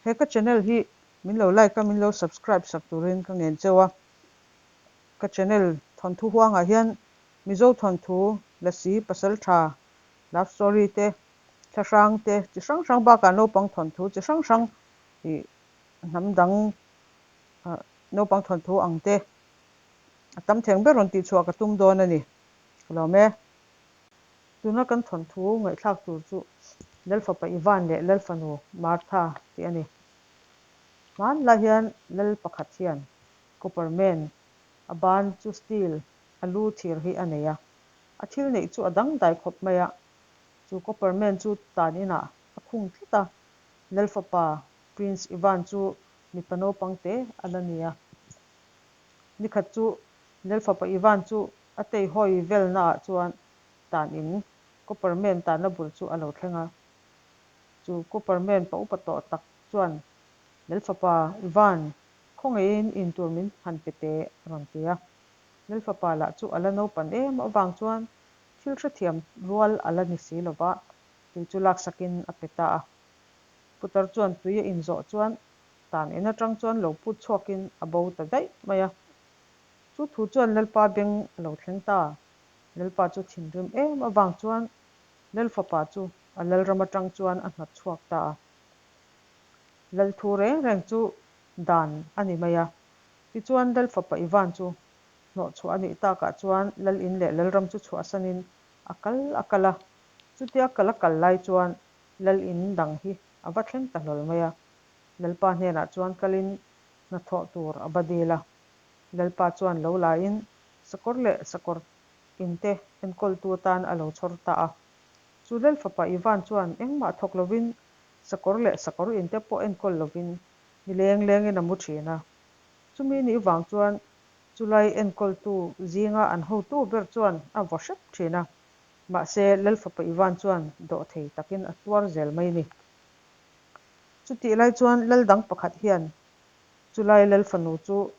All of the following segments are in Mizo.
He ka channel hi min lo like a, min lo subscribe sak turin ka ngen cheu a. Ka channel thawnthu huangah hian Mizo thawnthu, Lasi, Pasaltha, love story te, thlahrang te chi hrang hrang bakah naupang thawnthu chi hrang hrang ih hnam dang naupang thawnthu ang te a tam theng ber rawn tihchhuah ka tum dawn a ni. Ka lawm e. Tuna kan thawnthu ngaihthlak tur chu Lalfapa Ivan leh Lalfanu Martha tih a ni. Hmanlai hian Lal pakhat hian Copper Man a ban chu steel a lu thir hi a nei a, a thil neih chu a dangdai khawp mai a, chu Copper Man chu tan inah a khung tlat a, Lalfapa Prince Ivan chu mipa naupang te a la ni a. Nikhat chu Lalfapa Ivan chu a teihawi velnaah chuan tan in Copper Man tanna bul chu a lo thleng a. Chu Copper Man pa upa tawh tak chuan Lalfapa Ivan khawngaihin in tur min han pe teh a rawn ti a. Lalfapa lah chu a la naupan em avang chuan thil hrethiam rual a la ni si lova, tui chu laksakin a pe ta a. Putar chuan tui a inzawh chuan tan en atang chuan lo put chhuakin a bo ta daih mai a. Chu thu chuan Lalpa beng a lo thleng ta. Lalpa chu thinrim em avang chuan Lalfapa chu a Lalram atang chuan a hnawt chhuak ta a. Lal thu reng reng chu dan a ni mai a. Tichuan Lalfapa Ivan chu hnawh chhuah a nih takah chuan Lal in leh Lalram chu chhuahsanin a kal a kal a. Chutia kal a kal lai chuan Lal in dang hi a va thleng ta hlawl mai a. Lalpa hnenah chuan kalin hnathawh tur a va dil a. Lalpa chuan lo lain sakawr leh sakawr inte enkawltu atan a lo chhawr ta a. Chu Lal fapa Ivan chuan engmah thawk lovin sakawr leh sakawr inte pawh enkawl lovin ni leng lengin a mu thin a. Chumi nih vang chuan chulai enkawltu zinga an hotu ber chuan a vaw hrep thin a. Mahse Lal fapa Ivan chuan dawhthei takin a tuar zel mai ni. Chutih lai chuan lal dang pakhat hian chulai lal fanu chu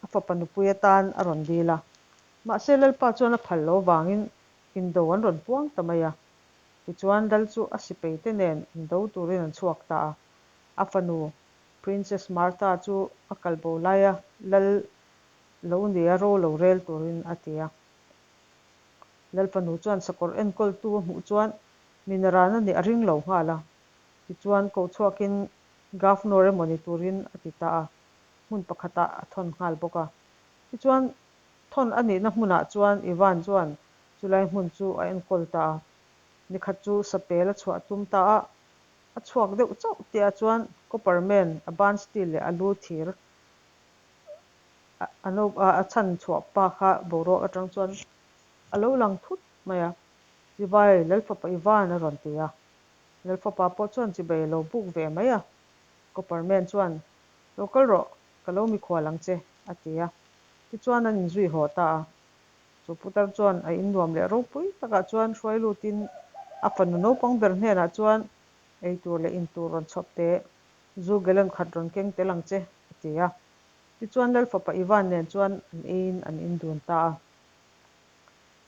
a fapa nupui atan a rawn dil a. Mahse lalpa chuan a phal lo vangin indo an rawn puang ta mai a. Tichuan lal chu a sipei te nen indo turin an chhuak ta a. A fanu Princess Martha chu a kalbo laia lal lo nia ro lo rel turin a ti a. Lal fanu chuan sakawr enkawltu a hmuh chuan Minarana nih a ring lo nghal a. Tichuan koh chhuakin Governor emaw ni turin a ti ta a, hmun pakhatah a thawn nghal bawk a. Tichuan thawn a nihna hmunah chuan Ivan chuan chulai hmun chu a enkawl ta a. Nikhat chu sapel a chhuah tum ta a, a chhuak deuh chauh tihah chuan Copper Man a ban steel leh a lu thir a chhan chhuah pa kha boruak atang chuan a lo lang thut mai a. Chibai, Lalfapa Ivan a rawn ti a. Lalfapa pawh chuan chibai a lo buk ve mai a. Copper Man chuan, Lo kal rawh, ka lo mikhual ang che, a ti a. Tichuan an inzui haw ta a. Chu putar chuan a innuam leh ropui takah chuan hruai lutin a fanu naupang ber hnenah chuan, Ei tur leh in tur rawn chhawp teh, zu gallon khat rawn keng tel ang che, a ti a. Tichuan Lalfapa Ivan nen chuan an eiin an indun ta a.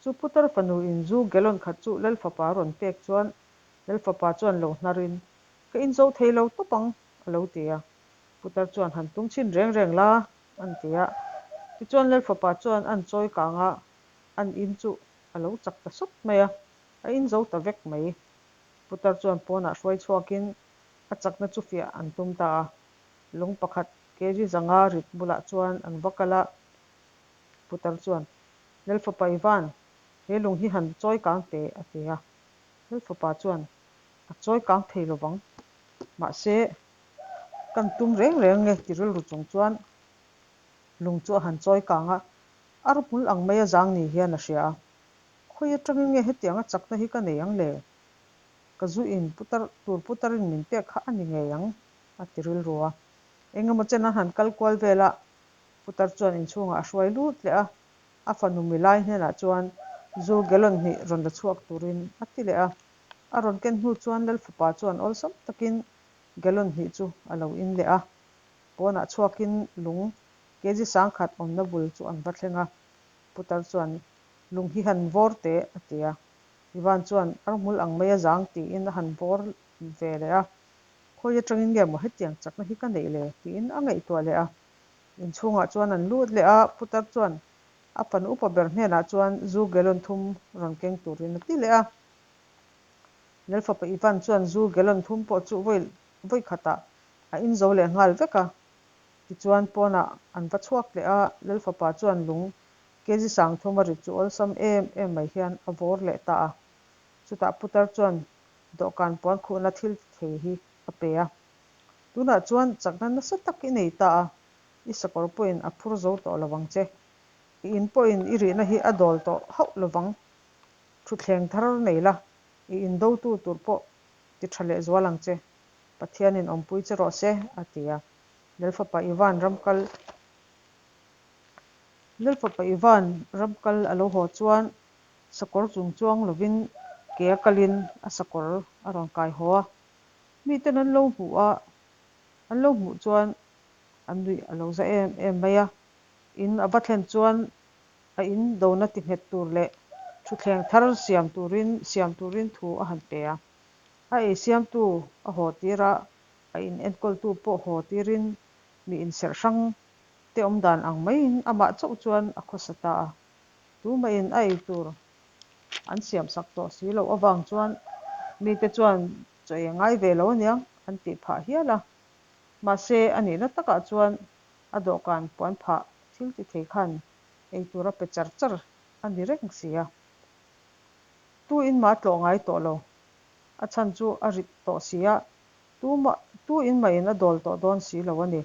Chu putar fanu in zu gallon khat chu Lal fapa rawn pek chuan Lal fapa chuan lo hnar in, Ka in zo thei lo tawp ang, a lo ti a. Putar chuan han tum chhin reng reng la, an ti a. Tichuan Lal fapa chuan an chawi kang a, an in chu a lo chak ta sawt mai a, a in zo ta vek mai. Putar chuan pawnah hruai chhuakin a chakna chu fiah an tum ta a. Lung pakhat kg zanga rit bulah chuan an va kal a, Putar chuan, Lalfapa Ivan, he lung hi han chawi kang teh, a ti a. Lalfapa chuan, A chawi kang thei lo vang. Mahse, kan tum reng reng nge ti rilru chung chuan lung chu a han chawi kang a, ar hmul ang mai a zang ni hian a hria a. Khawi atangin nge hetianga chakna hi ka nei ang le? Ka zu in putar tur putarin min pek kha a ni ngei ang, a ti rilru a. Engemaw chen an han kal kual vel a, Putar chuan inchhungah a hruai lut leh a, a fanu milai hnenah chuan zu gallon hnih rawn la chhuak turin a ti leh a. A rawn ken hnu chuan Lalfapa chuan awlsam takin gallon hnih chu a lo in leh a. Pawnah chhuakin lung kg sangkhat awmna bul chu an va thleng a. Putar chuan, Lung hi han vawr teh, a ti a. Ivan chuan, Ar hmul ang mai a zang tiin a han vawr ve leh a. Khawi atangin nge maw hetiang chakna hi ka neih le? tiin a ngaihtuah leh a. Inchhungah chuan an lut leh a, putar chuan a fanu upa ber hnenah chuan zu gallon thum rawn keng turin a ti leh a. Lalfapa Ivan chuan zu gallon thum pawh chu vawi vawi khatah a in zo leh nghal vek a. Tichuan pawnah an va chhuak leh a, Lalfapa chuan lung kg 3000 a rit chu awlsam em em mai hian a vawr leh ta a. Chutah putar chuan dawhkan puan khuhna thil thei hi a pe a. Tunah chuan chakna nasa tak i nei ta a, i sakawr pawhin a phur zo tawh lo vang che. I in pawhin i rihna hi a dawl tawh hauh lo vang. Thutthleng thar nei la, i indotu tur pawh ti tha leh zual ang che. Pathianin awmpui che rawh se, a ti a. Lalfapa Ivan ram kal Lalfapa Ivan ram kal a lo haw chuan sakawr chung chuang lovin ke a kalin a sakawr a rawn kai haw a. Miten an lo hmuh a, an lo hmuh chuan an nuih a lo za em em mai a. In a va thlen chuan a in dona ti nghet tur leh thutthleng thar siam turin siam turin thu a han pe a. A ei siamtu a haw tir a, a in enkawltu pawh haw tirin mi inserh hrang te awm dan ang maiin amah chauh chuan a khawsa ta a. Tumahin a ei tur an siam sak tawh si loh avang chuan mite chuan chaw ei a ngai ve lo aniang an tih phah hial a. Mahse, a nihna takah chuan a dawhkan puan phah thil ti thei khan ei tur a pe char char a ni reng si a. Tu in mah a tlawh ngai tawh lo. A chhan chu a rit tawh si a, tumah tu in mahin a dawl tawh dawn si lo a ni.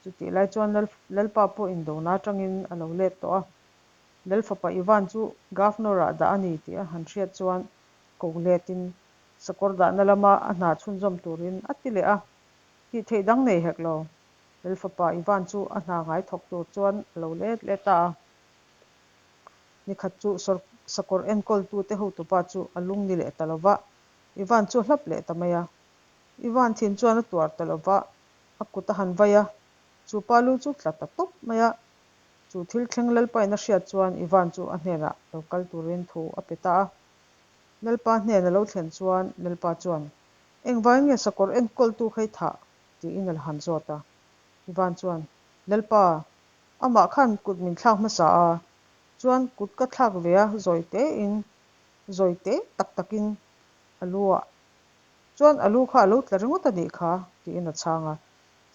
Chutih lai chuan Lalpa pawh indona atangin a lo let tawh a. Lalfapa Ivan chu Governor-ah dah a ni tih a han hriat chuan ko letin sakawr dahna lama a hna chhunzawm turin a ti leh a. Tih theih dang nei hek lo. Lalfapa Ivan chu a hna ngai thawk tur chuan a lo let leh ta a. Nikhat chu sakawr enkawltute hotupa chu a lung ni leh ta lo va, Ivan chu a hlap leh ta mai a. Ivan thin chuan a tuar ta lo va, a kut a han vai a, chu pa lu chu tla ta tawp mai a. Chu thil thleng Lalpain a hriat chuan Ivan chu a hnenah lo kal turin thu a pe ta a. Lalpa hnen a lo thlen chuan Lalpa chuan, Engvai nge sakawr enkawltu kha i thah? tiin a la han zawt a. Ivan chuan, Lalpa, amah khan kut min thlak hmasa a, chuan kut ka thlak ve a zawi tein, zawi te tak takin a lu ah chuan a lu kha a lo tla ringawt a nih kha, tiin a chhang a.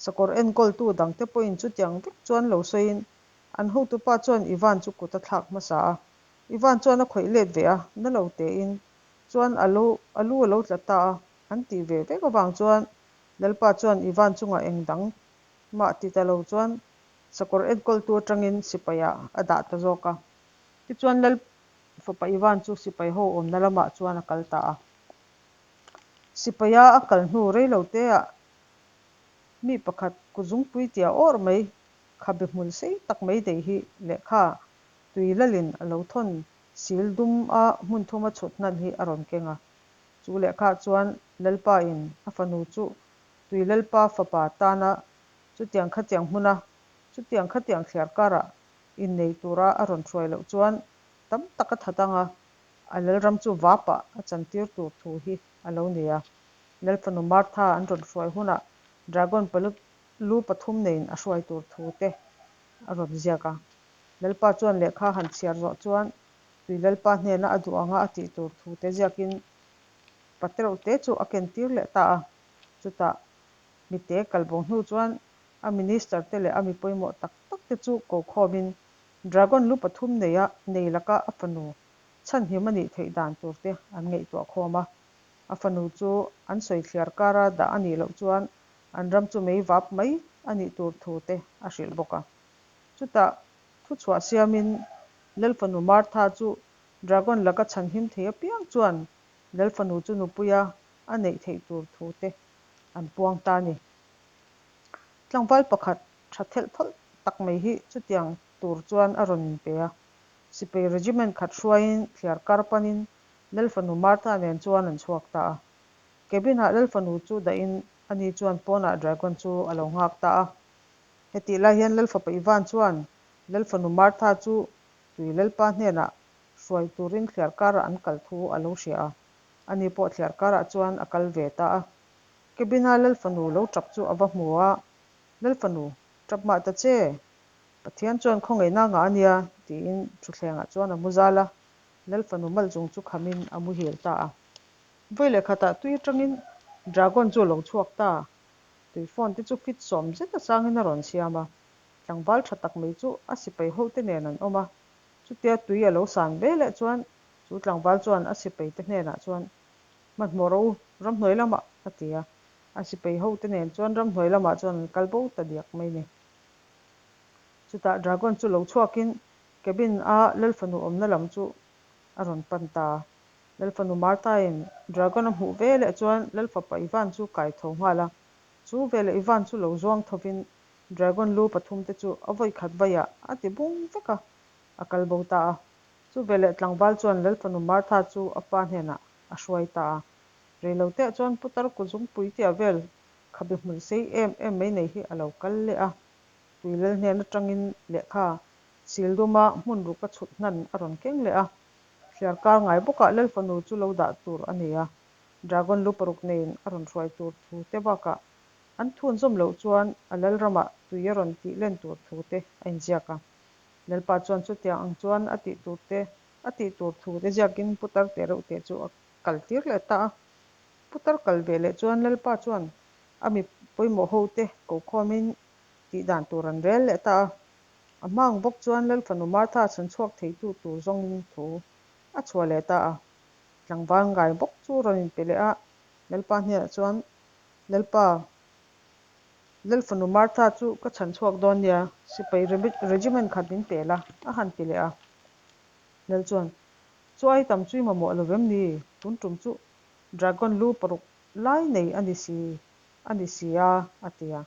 Sakawr enkawltu dangte pawhin chutiang vek chuan lo sawiin an hotupa chuan Ivan chu kut a thlak hmasa a. Ivan chuan a khawih let ve a, na lo tein chuan a lo a lu a lo tla ta a, an tih ve vek avang chuan Lalpa chuan Ivan chungah eng dang mah ti ta lo chuan sakawr enkawltu atangin sipaiah a dah ta zawk a. Tichuan Lal fapa Ivan chu sipai ho awmna lamah chuan a kal ta a. Sipaia a kal hnu rei lo teah mi pakhat kuzungpui tia awrh mai khabe hmul sei tak mai nei hi lehkha tui lalin a lo thawn sil dum a hmun thuma chhut hnan hi a rawn keng a. Chu lehkhaah chuan Lalpa in a fanu chu tui Lalpa fapa tana chutiang khatiang hmuna chutiang khatiang thliar karah innei tura a rawn hruai loh chuan tam tak a that ang a, a Lalram chu vapah a chantir tur thu hi a lo ni a. Lalfanu Martha an rawn hruai hunah Dragon palu lu pathum neiin a hruai tur thu te a rawn ziak a. Lalpa chuan lehkha han chhiar zawh chuan tui Lalpa hnena a duh anga a tih tur thu te ziakin patereuh te chu a ken tir leh ta a. Chutah mite kalbo hnu chuan a minister te leh a mi pawimawh tak tak te chu ko khawmin Dragon lu pathum neia nei laka a fanu chhanhim a nih theih dan tur te an ngaihtuah khawm a. A fanu chu an sawi thliar kara dah a nih loh chuan an ram chu mei vap mai a nih tur thu te a hrilh bawk a. Chutah thuchhuah siamin Lalfanu Martha chu Dragon laka chhanhim thei apiang chuan Lalfanu chu nupuia a neih theih tur thu te an puang ta a ni. Tlangval pakhat tha thelh thawlh tak mai hi chutiang tur chuan a rawn inpe a. Sipai regiment khat hruaiin thliar kar panin Lalfanu Martha nen chuan an chhuak ta a. Cabin-ah Lalfanu chu dahin ani chuan pawnah Dragon chu a lo nghak ta a. Hetih lai hian Lalfapa Ivan chuan Lalfanu Martha chu tui Lalpa hnenah hruai turin thliar karah an kal thu a lo hria a. Ani pawh thliar karah chuan a kal ve ta a. Cabin-a Lalfanu lo tap chu a va hmu a, Lalfanu, tap mah ta che, Pathian chuan khawngaihna ngah a nia, tiin thutthlengah chuan a mu zal a, Lalfanu mal chung chu khamin a muhil ta a. Vawi leh khatah tui atangin Dragon chu a lo chhuak ta, tui phone te chu fit sawm zet a sangin a rawn siam a, tlangval tha tak mai chu a sipai hote nen an awm a, chutia tui a lo san ve leh chuan chu tlangval chuan a sipai te hnenah chuan, Hmanhmawh rawh u, ramhnuai lamah, a ti a, a sipai hote nen chuan ramhnuai lamah chuan an kal bo ta diak mai ni. Chutah Dragon chu lo chhuakin cabin a Lalfanu awmna lam chu a rawn pan ta a. Lalfanu Martha-in Dragon a hmuh ve leh chuan Lalfapa Ivan chu kai tho nghal a. Chu veleh Ivan chu lo zuang thovin Dragon lu pathum te chu a vawi khat vaiah a ti bung vek a, a kal bo ta a. Chu veleh tlangval chuan Lalfanu Martha chu a pa hnenah a hruai ta a. Reiloteah chuan putar kuzungpui tia vel khabe hmul sei em em mai nei hi a lo kal leh a. Tuilal hnen atangin lehkha sil duma hmun ruk a chhut hnan a rawn keng leh a. Thliar kar ngai bawkah Lalfanu chu lo dah tur a nei a, Dragon lu paruk neiin a rawn hruai tur thu te bakah an thun zawm loh chuan a Lalramah tui a rawn tih len tur thu te a inziak a. Lalpa chuan chutiang ang chuan a tih tur te a tih tur thu te ziakin putar te reuh te chu a kal tir leh ta a. Putar kal ve leh chuan Lalpa chuan a mi pawimawh ho te ko khawmin tih dan tur an rel leh ta a. A hma ang bawk chuan Lalfanu Martha chhan chhuak theitu tur zawngin thu a chhuah leh ta a. Tlangval ngai bawk chu rawn inpe leh a, Lalpa hnenah chuan, Lalpa, Lalfanu Martha chu ka chhan chhuak dawn nia, sipai regiment khat min pe la, a han ti leh a. Lal chuan, Chu ai tam chu i mamawh lo vem ni? Tun tum chu Dragon lu paruk lai nei a ni si, a ni si a, a ti a.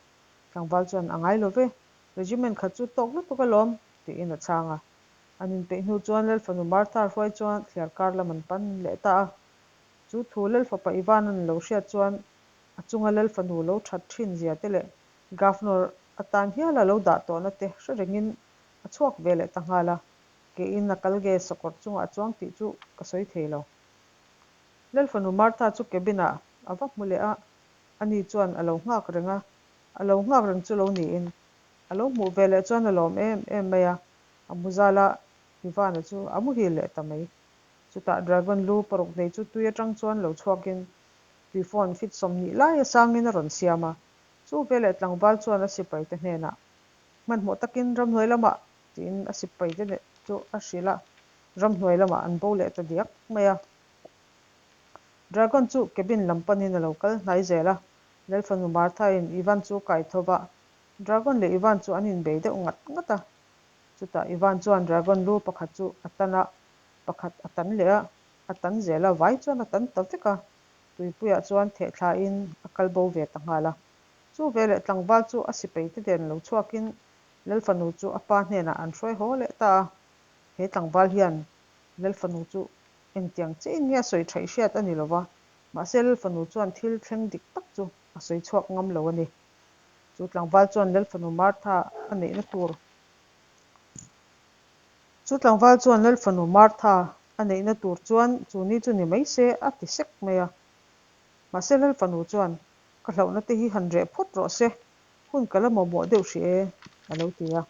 Tlangval chuan, A ngai lo ve, regiment khat chu tawk lutuk alawm, tiin a chhang a. An inpeih hnu chuan Lalfanu Martha hruai chuan thliar kar lam an pan leh ta a. Chu thu Lalfapa Ivan-a'n lo hriat chuan a chunga Lalfanu lo that thin zia te leh Governor atan hiala lo dah tawhna te hre rengin a chhuak ve leh ta nghal a. Keiin a kal nge sakawr chungah a chuang tih chu ka sawi thei lo. Lalfanu Martha chu cabin-ah a va hmu leh a, ani chuan a lo nghak reng a, a lo nghak reng chu lo niin a lo hmuh ve leh chuan a lawm em em mai a, a mu zal a, Ivana chu a muhil leh ta mai. Chutah Dragon lu paruk nei chu tui atang chuan lo chhuakin tui phone fit 20 lai a sangin a rawn siam a, chu veleh tlangval chuan a sipaite hnenah hmanhmawh takin ramhnuai lamah tiin a sipaite chu a hrilh a, ramhnuai lamah an bo leh ta diak mai a. Dragon chu cabin lam panin a lo kal hnai zel a, Lalfanu Martha-in Ivan chu kai tho va, Dragon leh Ivan chu an inbei deuh ngat ngat a. Chutah Ivan chuan Dragon lu pakhat chu a tan a, pakhat a tan leh a, a tan zel a, vai chuan a tan ta vek a, tuipuiah chuan theh thlain a kal bo ve ta nghal a. Chu veleh tlangval chu a sipai te nen lo chhuakin Lalfanu chu a pa hnenah an hruai haw leh ta a. He tlangval hian Lalfanu chu engtiang chiahin nge a sawi thaih hriat a ni lo va, mahse Lalfanu chuan thil thleng dik tak chu a sawi chhuak ngam lo a ni. Chu tlangval chuan Lalfanu Martha a neihna tur Chu tlangval chuan Lalfanu Martha a neihna tur chuan chu ni chu ni mai se a ti sek mai a. Mahse Lalfanu chuan ka hlauhna te hi han reh phawt rawh se, hun ka la mawhmawh deuh hrih e a lo ti a.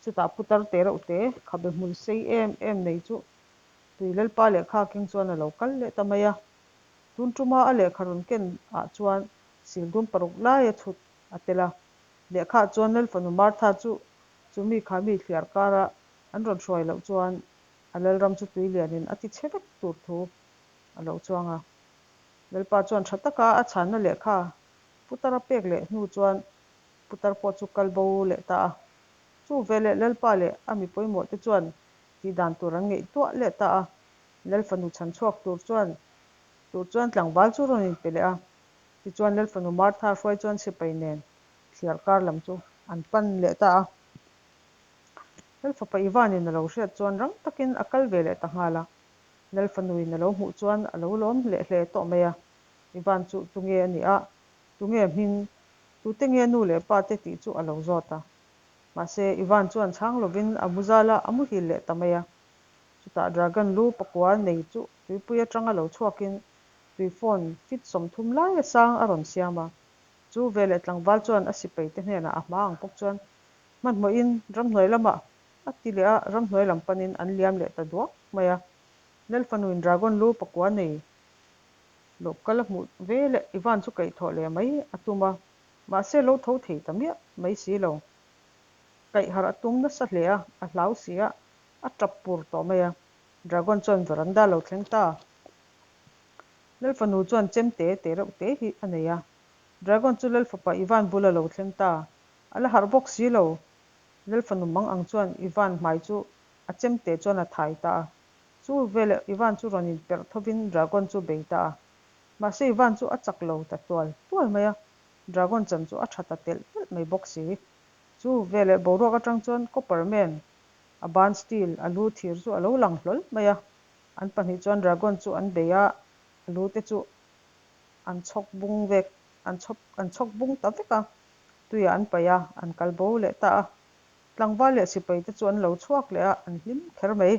Chutah putar te reuh te khabe hmul sei em em nei chu tui Lalpa lehkha keng chuan a lo kal leh ta mai a. Tun tuma a lehkha rawn ken ah chuan sil dum paruk lai a chhut a tel a. Lehkha ah chuan Lalfanu Martha chu chumi kha mi thliar kara an rawn hruai loh chuan a Lalram chu tui lianin a ti chhe vek tur thu a lo chuang a. Lalpa chuan tha taka a chhanna lehkha putar a pek leh hnu chuan putar pawh chu kal bo leh ta a. Chu veleh Lalpa leh a mi pawimawh te chuan tih dan tur an ngaihtuah leh ta a. Lalfanu chhan chhuak tur chuan tur chuan tlangval chu rawn inpe leh a. Tichuan Lalfanu Martha hruai chuan sipai nen thliar kar lam chu an pan leh ta a. Lalfapa Ivan-in a lo hriat chuan rang takin a kal ve leh ta nghal a. Lalfanuin a lo hmuh chuan a lo lawm leh hle tawh mai a. Ivan chu tunge a nih a, tunge hming, tute nge nu leh pa te tih chu a lo zawt a. Mahse Ivan chuan chhang lovin a mu zal a, a muhil leh ta mai a. Chutah Dragon lu pakua nei chu tuipui atanga lo chhuakin Tuifawn fit 30 laia sang a rawn siam a. Chu veleh tlangval chuan a sipaite hnenah a hma ang bawk chuan hmanhmawhin ramhnuai lamah a ti leh a, ramhnuai lam panin an liam leh ta duak mai a. Lalfanuin dragon lu pakua nei loh kal a hmuh veleh Ivan chu kaihthawh leh mai a tum a, mahse lo tho thei ta miah mai si lo. Kaihharh a tum nasa hle a, a hlau si a, a tap pur tawh mai a. Dragon chuan veranda lo thleng ta. Lalfanu chuan chemte te reuh te hi a nei a. Dragon chu Lalfapa Ivan bula lo thleng ta. A la harh bawk si lo. Lalfanu mang ang chuan Ivan hmai chu a chemte chuan a thai ta a. Chu veleh Ivan chu rawn inperh thovin Dragon chu bei ta a. Mahse Ivan chu a chak lo ta tual tual mai a. Dragon chan chu a tha ta telh telh mai bawk si. Chu veleh boruak atang chuan Copper Man a ban steel a lu thir chu a lo lang hlawl mai a. An pahnih chuan Dragon chu an bei a, a lu te chu an chhawk bung vek an chhawp an chhawk bung ta vek a, tuiah an paih a, an kal bo leh ta a. Tlangval leh sipai te chu an lo chhuak leh a, an hlim kher mai.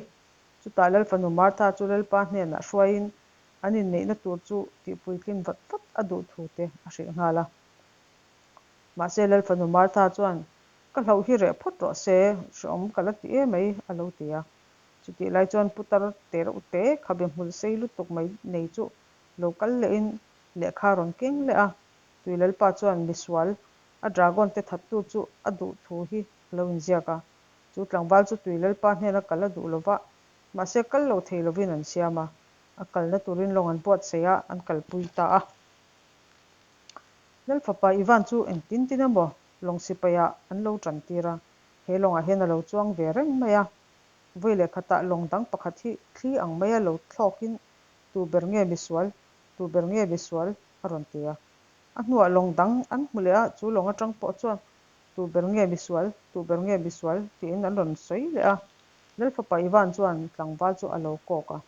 Chutah Lalfanu Martha chu Lalpa hnenah hruaiin an inneihna tur chu tihpuitlin vat vat a duh thu te a hrilh nghal a. Mahse Lalfanu Martha chuan, Ka hlauh hi reh phawt rawh se, hrehawm ka la ti em mai, a lo ti a. Chutih lai chuan putar te reuh te khabe hmul sei lutuk mai nei chu lo kal lehin lehkha a rawn keng leh a. Tui Lalpa chuan misual a dragon te thattu chu a duh thu hi a lo inziak a. Chu tlangval chu Tui Lalpa hnena kal a duh lova, mahse kal lo thei lovin an siam a. A kalna turin lawng an buatsaih a, an kalpui ta a. Lalfapa Ivan chu engtin tin emaw lawng sipaiah an lo tan tir a, he lawngah hian a lo chuang ve reng mai a. Vawi leh khatah lawng dang pakhat hi thli ang maia lo thlawkin Tu ber nge misual? Tu ber nge misual? a rawn ti a. A hnuah lawng dang an hmu leh a, chu lawng atang pawh chuan Tu ber nge misual? Tu ber nge misual? tiin an rawn sawi leh a. Lalfapa Ivan chuan tlangval chu a lo kawk a.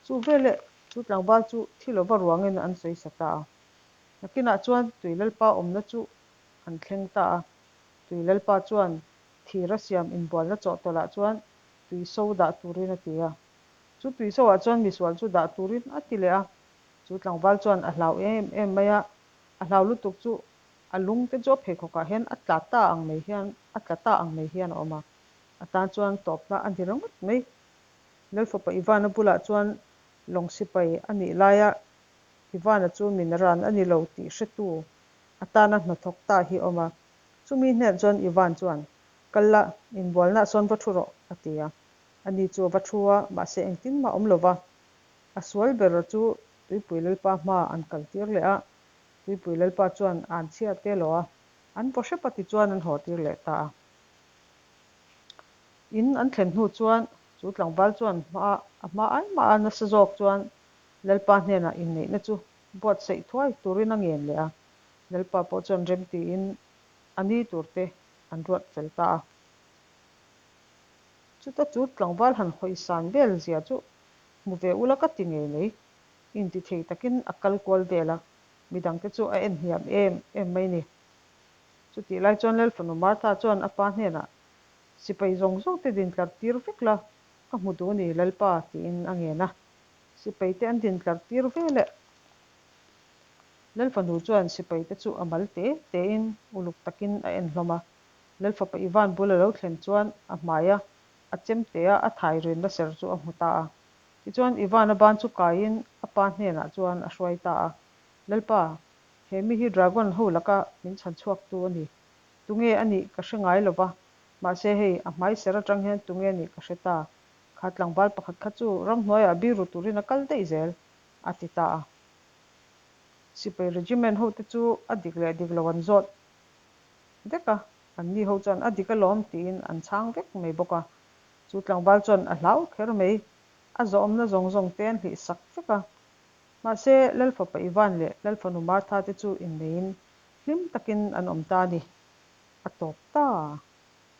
Chu veleh chu tlangval chu thi lova ruangin an sawi sa ta a. Nakinah chuan Tui Lalpa awmna chu an thleng ta a. Tui Lalpa chuan thira siam inbualna chawhtawlhah chuan tuiso dah turin a ti a. Chu tuiso-ah chuan misual chu dah turin a ti leh a. Chu tlangval chuan a hlau em em mai a, a hlau lutuk chu a lungte chu a pheikhawkah hian a tla ta ang mai hian a tla ta ang mai hian a awm a. A tan chuan tawpna a ni ringawt mai. Lalfapa Ivana bulah chuan lawng sipai a nih laia Ivana chu min ran a ni lo tih hretu atana hnathawk ta hi a awm a. Chumi hnenah chuan Ivan chuan, Kal la, inbualnaah sawn va thu rawh, a ti a. Ani chu a va thu a, mahse engtin mah a awm lo va. A sual ber chu Tuipui Lalpa hma an kaltir leh a, Tuipui Lalpa chuan an chhia te lo a, an vaw hrep a tichuan an haw tir leh ta a. In an thlen hnu chuan chu tlangval chuan hma a hma ai mah a nasa zawk chuan Lalpa hnenah inneihna chu buatsaih thuai turin a ngen leh a, Lalpa pawh chuan rem tiin a ni turte an ruat fel ta a. Chuta chu tlangval han hawi san vel zia chu hmu ve ula ka ti ngei mai. Intithei takin a kal kual vel a, midangte chu a en hniam em em mai ni. Chutih lai chuan Lalfanu Martha chuan a pa hnenah, Sipai zawng zawng te din tlar tir vek la, ka hmu duh a ni Lalpa, tiin a ngen a. Sipai te an din tlar tir veleh Lalfanu chuan sipai te chu a mal te tein uluk takin a en hlawm a. Lalfapa Ivan bul a lo thlen chuan a hmai a, a chemte a a thai rinna ser chu a hmu ta a. Tichuan Ivan a ban chu kaiin a pa hnenah chuan a hruai ta a. Lalpa, he mi hi dragon ho laka min chhan chhuaktu a ni. Tunge a nih ka hre ngai lo va, mahse hei a hmai ser atang hian tunge a nih ka hre ta. Kha tlangval pakhat kha chu ramhnuaiah biru turin a kal daih zel, a ti ta a. Sipai regiment hote chu a dik leh dik lo an zawt vek a, anni ho chuan a dik alawm tiin an chhang vek mai bawk a. Chu tlangval chuan a hlau kher mai, a zawhawmna zawng zawng te an hlih sak vek a. Mahse, Lalfapa Ivan leh Lalfanu Martha te chu inneiin hlim takin an awm ta a ni. A tawp ta.